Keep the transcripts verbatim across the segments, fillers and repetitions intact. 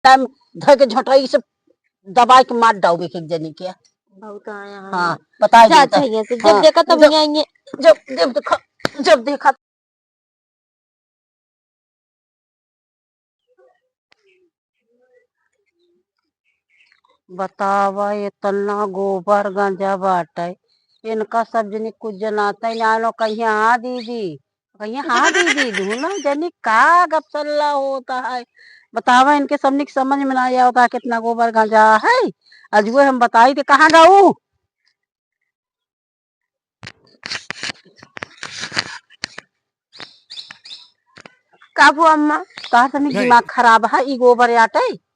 टाइम धर के झोंटाई से दबाई के मार डाउबे एक एक जनी के। बहुत आया है। हाँ, बताई जा देता। अच्छा, ये से जब हाँ, देखा तब जब, यहाँ ये जब, जब देखा, जब देखा। बतावा, एतना गोबर गंजा बाटे, इनका सब जनी कुछ जनाते ना, नो कहिया, "हाँ दीदी," कहिया, "हाँ दीदी," दूनो जनी का गप सल्ला होता है। बतावा, इनके सबनी के समझ में ना आवता है कितना गोबर गंजा है। अजुए हम बताई थे, कहाँ गऊ? का भो अम्मा? तोहार तनी नहीं। दिमाग खराब है, ई गोबर आटे।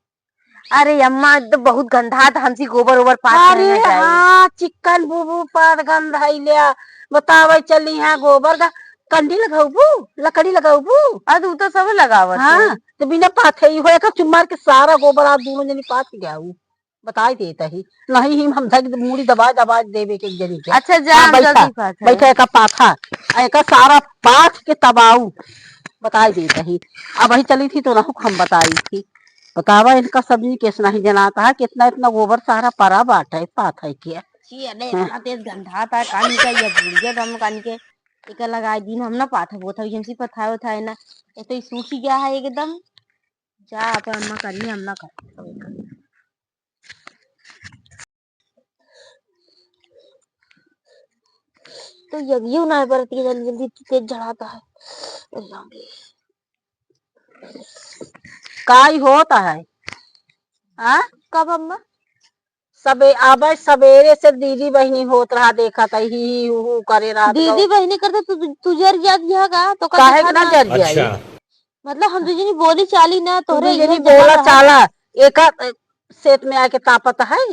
अरे अम्मा, ई तो बहुत गंधात, हमसे गोबर ओबर पाथ अरे नहीं जाए। हाँ, चिकन बुबू पाथ गंधाइले। बतावे चली हाँ गोबर का कंडी लगाउबू, लकड़ी लगाउबू। अरे उ तो सब लगावत हाँ, है। तो बिना पाथे ही हो, एक चुम्मार के सारा गोबर आप दूनो जनी पाथ गया। बताई देत ही। नहीं ही हम धक मूड़ी दबाए दबाए देबे के एक जनी के। अच्छा, जा, हाँ, हम बैठा, जल्दी पाथ है। बैठा, एका पाथा, एका सारा पाथ के तबाऊ बताई देत ही। अब वही चली थी तो रहू हम बताई थी। बतावा, इनका सबनी केस नहीं जनाता है, कितना इतना गोबर सारा परा बाटे, पाथ है के। छी, अरे, हाँ। इतना तेज गंधात है, कान का ये भूल गया हम कान के। एका लगाए दिन हम ना पाथा बोथा, इनसी पथाए उठाए ना, ये तो ये सूखी गया है एकदम। जा, अपन अम्मा करी, हम ना करी। तो यगियो ना बरती, जल्दी जल्दी तेज झड़ाता है। काई होता है? हाँ? कब अम्मा? सबे-, आबे सबेरे से दीदी बहिनी होत रहा, देखा था, ही, ही, हू, हू करे रहा था। दीदी बहिनी करते तू, तू जर गया, गया का? तो काहे के ना जर जाई? अच्छा। मतलब हम दुजनी बोली चाली ना, तू तोहरे दुजनी इहे जगह बोला रहा। चाला, एका, अ, सेत में आके तापत है।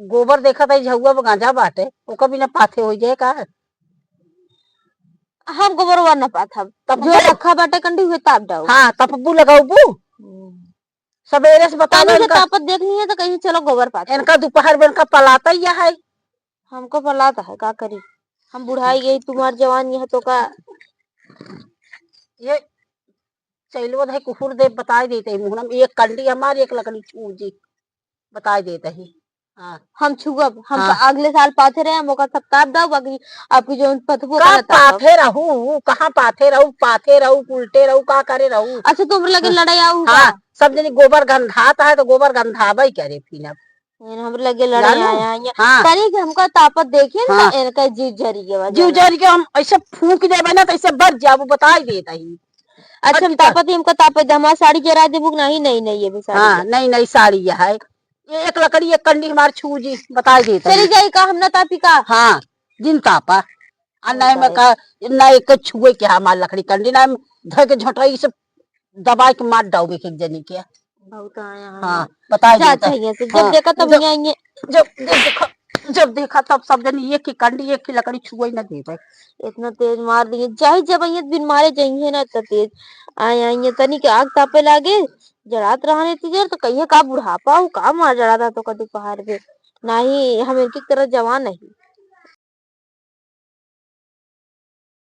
गोबर देखत है, झउआ में गांजा बाटे, ओकर बिना पाथे हो जाए का? हम गोबरवा ना पाथब। तब जो वो रखा बाटे कंडी, उहे ताप डाउ। हाँ, तपबू लगाउबू। हम्म। सबेरे से बतावे तनी से इनका, तापत देखनी है तो कहीं चलो गोबर पाथब। इनका दोपहर में इनका पलाता ही है। हमको पलाता है, का करी? हम बुढ़ाई गई, तुम्हार जवान यह तो का? ये चैलवा धाई कुकुर दे बताई देते हैं, मुहना में एक कंडी हमार, एक लकड़ी छू जी, बताई देते हैं। हाँ। हम छुअब, हम हाँ। अगले साल पाथे रहे, हम ओकर सब ताप दब, अगली, आपकी जो पथबो का करत ताप। पाथे रहू, कहाँ पाथे रहू, पाथे रहू, उल्टे रहू, का करे रहू? अच्छा, तुम लगे हाँ। लड़ाई आऊ हाँ, का? सब जनी गोबर गंधात है तो गोबर गंधाबे करे फिर अब। एन हमरे लगे लड़े जानो? आया, आया। हाँ। तनी के हमका तापत देखिन हाँ। त एनका जीव जरी गवा जीव जाना। जरी के हम ऐसे फूंक देबे ना, त ऐसे बर जाबू, बताई देत ही। अच्छा, हम अति का- तापत ही, हमका तापत दे, हमार साड़ी जरा देबू कि नहीं? नहीं, नहीं, ये भी साड़ी हाँ, है। नहीं, नहीं, साड़ी है। ये एक लकड़ी, एक कंडी हमार छू जी, बताई देत चली ही। जाई का, हम ना तापी का? हाँ, जिन तापा। आ नहीं में बताई। का, ना एक छुए के हमार लकड़ी कंडी, ना हम धर के झोंटाई से दबाई के मार डाउबे एक एक जनी के। बहुत आया है। हाँ, बताई जा देता। अच्छा, ये से जब हाँ, देखा तब जब, यहाँ ये जब, जब देखा, जब देखा तब सब जनी एक ही कंडी, एक ही लकड़ी छुए न देबे। इतना तेज मार दिए, चाहे जब ये बिन मारे जाइए ना, इतना तेज आए, आए, ये तनी के आग तापे लागे, जड़ात रहने इतनी जोर, तो कहिए का बुढ़ापा हो, का मार जड़ाता तो का दोपहर में, नहीं, हम इनकी तरह जवान नहीं।